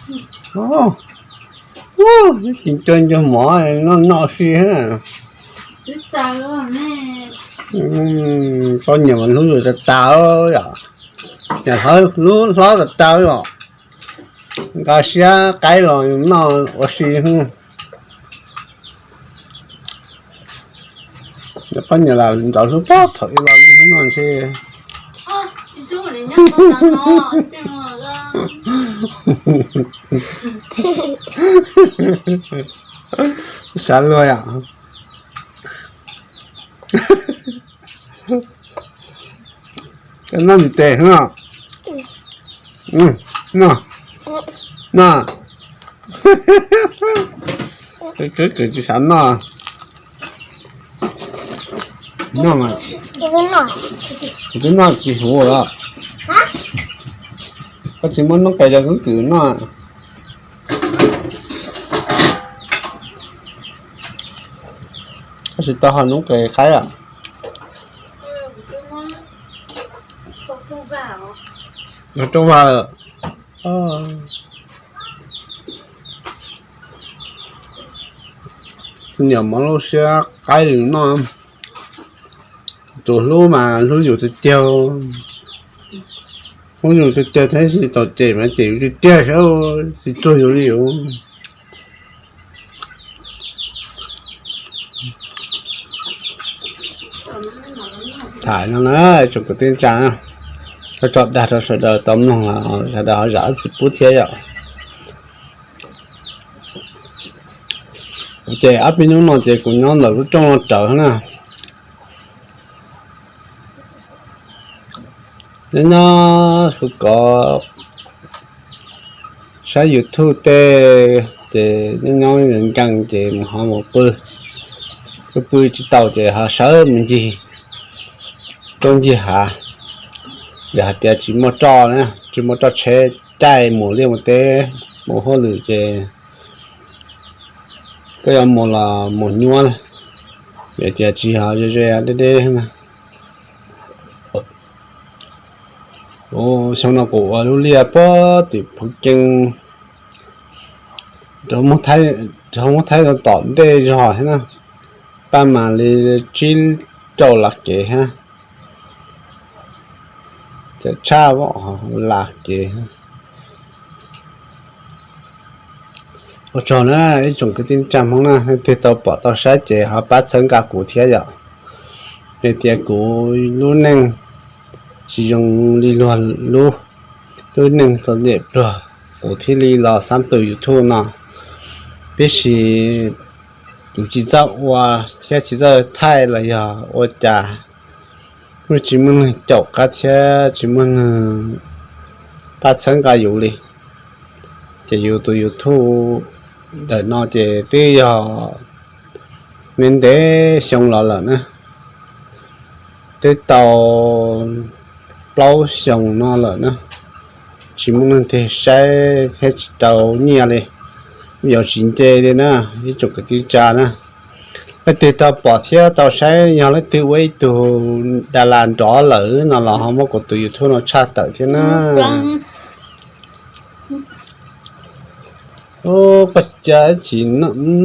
Ub, ub, cov cua ncua mov noj noj si. Poj niam mas hlub yus tas tas yom. Niam hlob hlub hlob tas tas yom. Nqa siab qaib los noj ua si. Poj niam lam nrov hlub pob thaum ub los noj ntshe. Xav luag yom. Koj noj ntiv tes no. No, no. Koj kwv tsis xav noj. Noj mas. Kuv twb noj tsis huv os. Koj tsis muab noob qes rau koj kwv noj. Koj tsis tau hau noob qes qaib os. Rooj vag. Niam mov lub siab qaib li noj. Tus hlub mas hlub yus tiag tiag. Hlub yus tiag tiag tab sis tau cem mas cem yus tiag tiag, tsis txuag yus li yus. Tham no na, tsoom kwv tij neej tsa, koj tso dag rau sawv daws tau mloog, sawv daws ho zam txim pub thiab yom. Kuv ces ob peb hnub no ces kuv nyob ntawm lub rooj no rawv na. Nyob nyob kuv kov saib YouTube tej ces nyob nyob nkees ces mus ho mus pw, pw pw tsis tau ces ho sawv mus ncig roob ncig hav. Yog hais tias tsis muaj roj na, tsis muaj roj tsheb caij mus liaj mus teb, mus hauj lwm ces koj yuav mus los mus nyuaj, vim tias tsis yog ze ze deb deb na. Xyoo no kuv ua lub liaj puag tim Phuv Cees, rau Hmoob Thaib tom ntej zog thiab na, paj mas li tsib rau las kev thiab, ces tshaj las kev. Ua tsaug na ib tsoom kwv tij neej tsa Hmoob na, leej twg tau pom tau saib ces ho pab txhawb nqa kuv thiab yom. Vim tias kuv lub neej tsis zoo li luag lub, lub neej txom nyem pluag, kuv thiaj li los xab tus YouTube no. Tiam sis kuv tsis txawj ua thiab tsis txawj thaij los yog ua cas, kuj tsis muaj neeg caum qab thiab tsis muaj neeg pab txhawb nqa yus li. Ces yus tus YouTube ntawm no ces twb yog ntev ntev xyoo los lawm na, twb tau plaub xyoos no lawm na, tsis muaj leej twg saib thiab tsis tau nyiaj li, yuav tsis nce li na, ib tsoom kwv tij neej tsa na. Leej twg tau pom thiab tau saib, yog leej twg ua ib tug das las nrov lawm no los ho muab kuv tus YouTube no tshaj tawm thiab na. Ub, koj cas tsis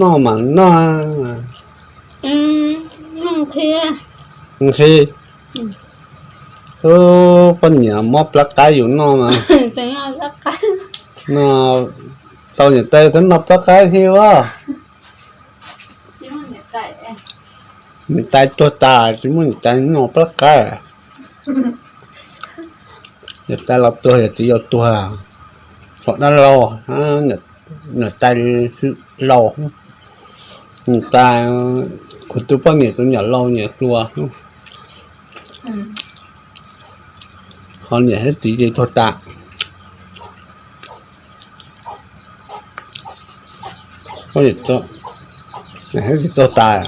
noj mas noj. Nqhis. Ub, poj niam muab plab qaib yus noj mas. No, tau niam tais twb noj plab qaib thiab as. Niam tais tuag tas tsis muaj niam tais noj plab qaib. Niam tais los tuag yog txiv yuav tuag, thaum dab laug, niam tais laus, niam tais, kuv tus poj niam tus niam laus niam hluas, ho niam thiab txiv ces tuag tas. Poj niam tuag tas,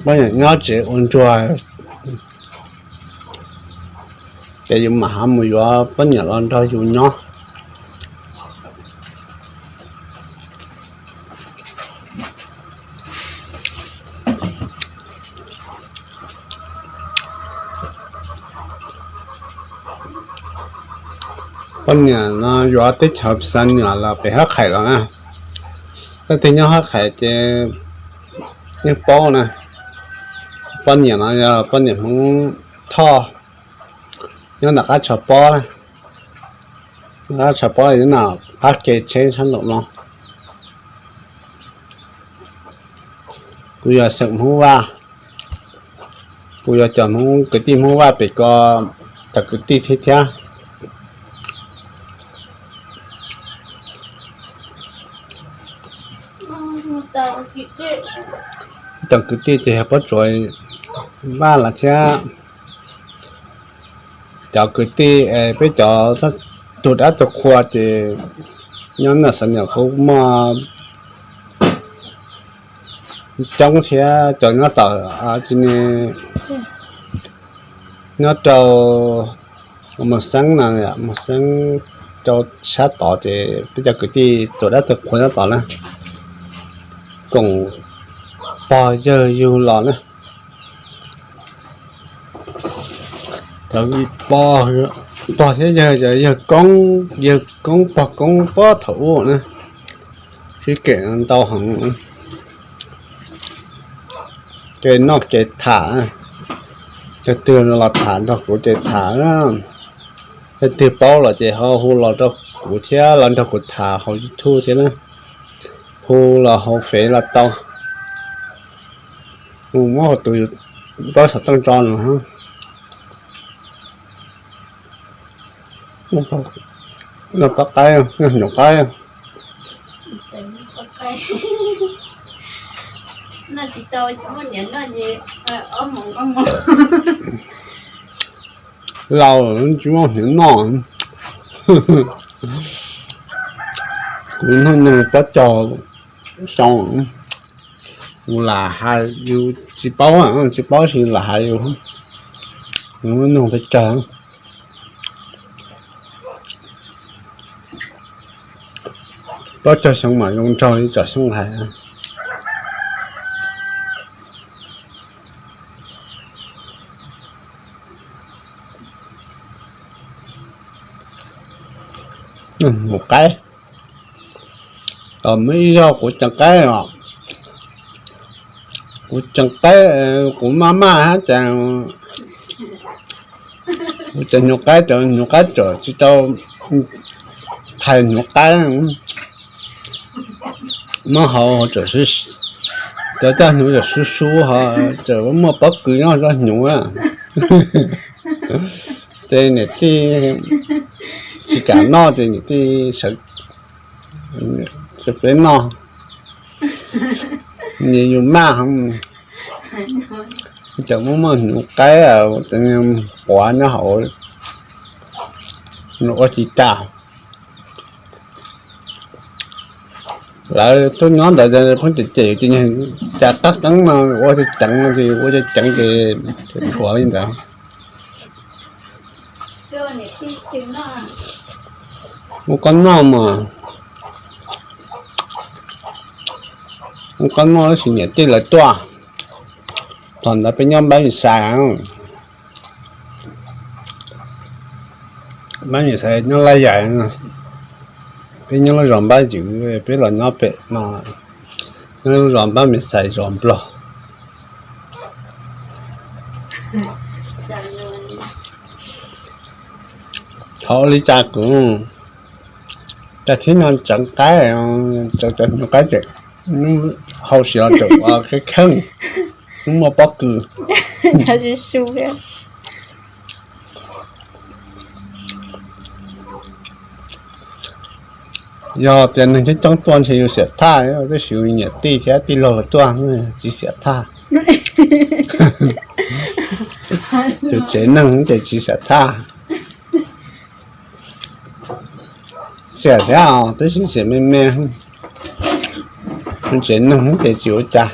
poj niam nyob tsev ua ntsuag, ces yus mam ho mus yuav poj niam los nrog yus nyob. Poj niam no yuav teb chaws Xas Niam los pem Hab Qhais los na. Leej twg nyob Hab Qhais ces yeej paub na. Poj niam no yog poj niam Hmoob Thoj, nyob nram qab tsho pob na. Qab tsho pob na, qab ke tsheb sab nraum no. Kuv yog xeem Hmoob Vaj, kuv yog cov Hmoob, kwv tij Hmoob Vaj pem ko cov kwv tij thiab thiab. Cov kwv tij ces yog Pob Tsuas Vaj los thiab. Cov kwv tij peb cov tug dab tug qhua ces nyob nram Xas Niam kuj muaj coob thiab, cov nyob tom, nyob rau Moos Xeeb no, Moos Xeeb rau sab tod ces peb cov kwv tij tug dab tug qhua nyob tod na, koom pog yawg yug los na. Cov pog thiab yawg, yawg koob, yawg koob pog koob pob thaum ub na, sib kem ntau heev. Kev noj kev tham, leej twg los tham nrog kuv ces tham, leej twg paub los ces ho hu los rau kuv thiab los nrog kuv tham hauv YouTube thiab na, hu los hauv Fev los tau. Hu muab hauv tus, paub saum tooj tso no. Noj pob qaib, noj hnyuv qaib. Laus tsis muaj hnyuv noj. Kuv hnub nyoog plaub caug xyoo, kuv lam hais yus tsis paub, tsis paub sis lam hais yus, yus hnub nyoog pes tsawg. Plaub caug xyoo mas zoo nraug li tsoom xyoo hais. Mus qaib, muaj ib zaug kuv tseem qaib os, kuv tseem qaib, kuv maj maj hab ces kuv tseem hnyuv qaib, cov hnyuv qaib tseem tsis tau thais hnyuv qaib, noj hauv tseem, cov coj hnyuv tseem sub sub ho tseem muaj pob kws nyob zoj hnyuv. Ces niam tij tsis kam noj ces niam tij sawv peb noj, niam yus maj heev. Cov muaj muaj hnyuv qaib quav nyob hauv, ua tsis tas. Lawv tuaj nyob ntawd pheej cem cem ces cas qab qeeb no ua ceev no ces ua ceev ces tshuav li ntawd. Ua qab noj mas, ua qab noj tab sis niam tij lawv tuaj. Thaum ntawd peb nyob npab mis xais, npab mis xais nyob Laj Yais, peb nyob lub zos npab yws, peb los nyob pem no, nyob lub zos npab mis xais zos nplog. Thov ua li cas kuv, cas thib no tseev qaib, tseev cov hnyuv qaib ces hau siav los tseem ua kheej kheej, muaj pob kws. Yog tias neeg coob coob tuaj ntshe yus xiam thaj, tab sis yus niam tij thiab tij laug lawv tuaj tsis xiam thaj. Tus tsev neeg ces tsis xiam thaj. Xiam thiab tab sis xiam me me, tsev neeg ces tsis ua cas.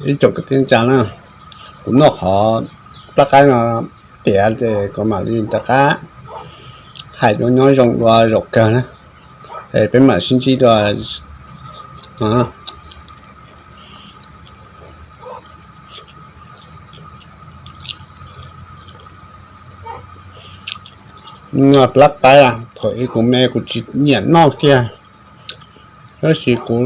Ib tsoom kwv tij neej tsa na, kuv noj qhov plab qaib no tiav ces kuv mam li rov qab hais dua nyob zoo dua zaum kawg na. Peb mam sib ntsib dua. Noj plab qaib, thaum ub kuv me kuv tsis nyiam noj kiag, tab sis kuv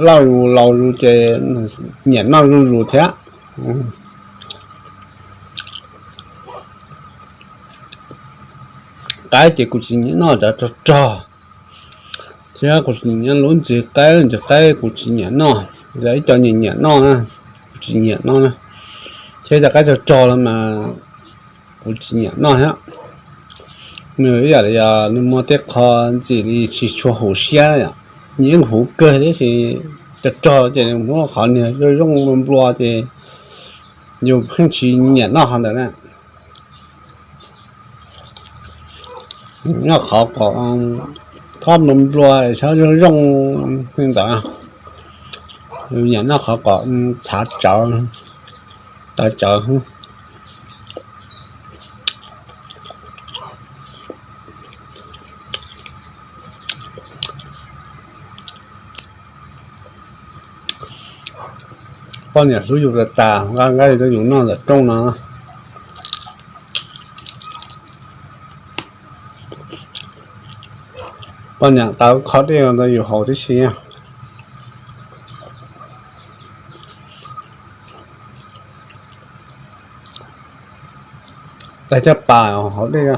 loj zus laus zus ces nyiam noj zuj zus thiab. Qaib ces kuv tsis nyiam noj cov rog rog, thiab kuv tsis nyiam lub ntxiv qaib, ntxiv qaib kuv tsis nyiam noj. Yog ib co nyiam nyiam noj na, kuv tsis nyiam noj na. Thiab cov qaib rog rog los mas kuv tsis nyiam noj thiab. Nws ib yam li yog nws muaj tej qho ntxim li tsis tshua huv siab yom, nws yeej huv kawg tab sis rog rog ces nws muab qhov niag zoo zoo nplua nplua ces yus pheej tsis nyiam noj qhov ntawd na. Noj qhov kom thob nplua nplua, thob zoo zoo li ntawd. Yus nyiam noj qhov kom txhav tsawv, txhav tsawv. Poj niam hlub yus tas tas, nqa nqaij rau yus noj ntawm rooj no. Poj niam tau khob dej rau yus haus tib si. Tais caj pas haus dej.